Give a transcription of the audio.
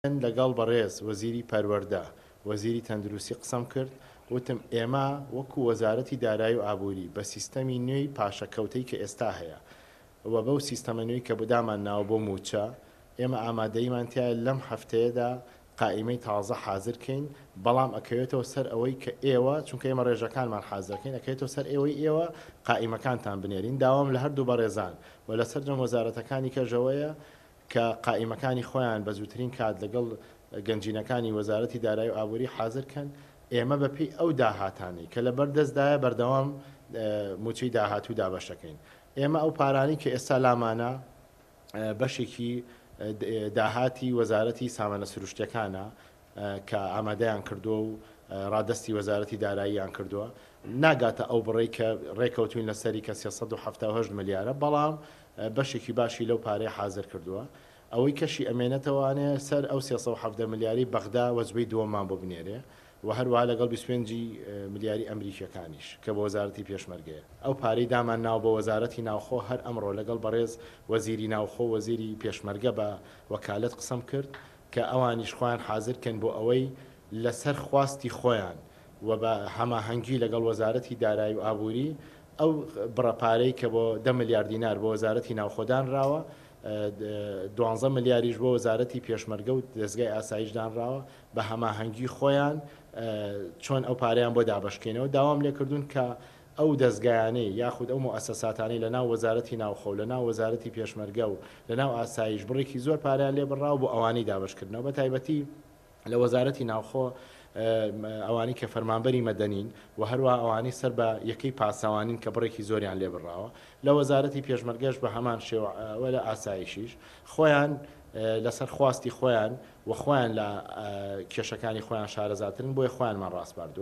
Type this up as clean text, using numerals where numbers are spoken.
من لەگەڵ بەڕێز وەزیری پەروەردە، وەزیری تەندروستی قسەم کرد، وتم ئێمە وەکو وەزارەتی دارایی و ئابووری بە سیستەمی نوێی پاشەکەوتەی کە ئێستا هەیە و بەو سیستەمە نوێی کە دامان ناوە بۆ مووچە، ئێمە ئامادەییمان تیایە لەم هەفتەیەدا قائیمەی تازە حازر کەین، بەڵام ئەکەوێتەوە سەر ئەوەی کە ئێوە، چونکە ئێمە ڕێژەکانمان حازر ئەکەین، ئەکەوێتەوە سەر ئێوەی ئێوە قائیمەکانتان بنێرین، داوام لە هەردوو بەڕێزان و لە سەرجەم وەزارەتەکانی کەژەوەیە کە قائیمەکانی خۆیان بە زووترین کات لەگەڵ گەنجینەکانی وەزارەتی دارایی و ئابووری حازر کەن، ئێمە بە پێی ئەو داهاتانەی کە لە بەر دەستدایە بەردەوام مووچەی داهاتوو دابەش دەکەین. ئێمە ئەو پارانەی کە ئێستا لامانە بەشێکی داهاتی وەزارەتی سامانە سروشتیەکانە کە ئامادەیان کردووە و ڕادەستی وەزارەتی داراییان کردووە، ناگاتە ئەو بڕەی کە ڕێکەوتوین لەسەری کە 378 ملیارە، بەڵام بەشێکی باشی لەو پارەیە حازر کردووە. ئەوەی کەشی ئەمێنێتەوانێ سەر ئەو 317 ملیارەی بەغدا وەجبەی دووەممان بۆ بنێرێ و هەروەها لەگەڵ 25 ملیاری ئەمریکیەکانیش کە بۆ وەزارەتی پێشمەرگەیە. ئەو پارەی دامان ناوە بۆ وەزارەتی ناوخۆ هەر ئەمڕۆ لەگەڵ بەڕێز وەزیری ناوخۆ و وەزیری پێشمەرگە بە وەکالەت قسەم کرد کە ئەوانیش خۆیان حازر کەن بۆ ئەوەی لەسەر خواستی خۆیان و بە هەماهەنگی لەگەڵ وەزارەتی دارایی و ئابووری ئەو بڕە پارەی کە بۆ دە ملیار دینار بۆ وەزارەتی ناوخۆ دانراوە، دوانزە ملیاریش بۆ وەزارەتی پێشمەرگە و دەزگای ئاسایش دانراوە، بە هەماهەنگی خۆیان چۆن ئەو پارەیان بۆ دابەشکەینەوە. داوام لێکردوون کە ئەو دەزگایانەی یاخود ئەو موئەسەساتانەی لە ناو وەزارەتی ناوخۆ و لە ناو وەزارەتی پێشمەرگە و لە ناو ئاسایش بڕێکی زۆر پارەیان لێ بڕاوە بۆ ئەوانەی دابەشکردنەوە بە تایبەتی لە وەزارەتی ناوخۆ ئەوانەی کە فەرمانبەری مەدەنین و هەروەها ئەوانەی سەر بە یەکەی پاسەوانین کە بڕێکی زۆریان لێ بڕاوە لە وەزارەتی پێشمەرگەش بە هەمان شێوە و لە ئاسایشیش خۆیان لەسەر خواستی خۆیان و خۆیان لە کێشەکانی خۆیان شارەزاترن بۆیە خۆیانمان ڕاسپاردووە.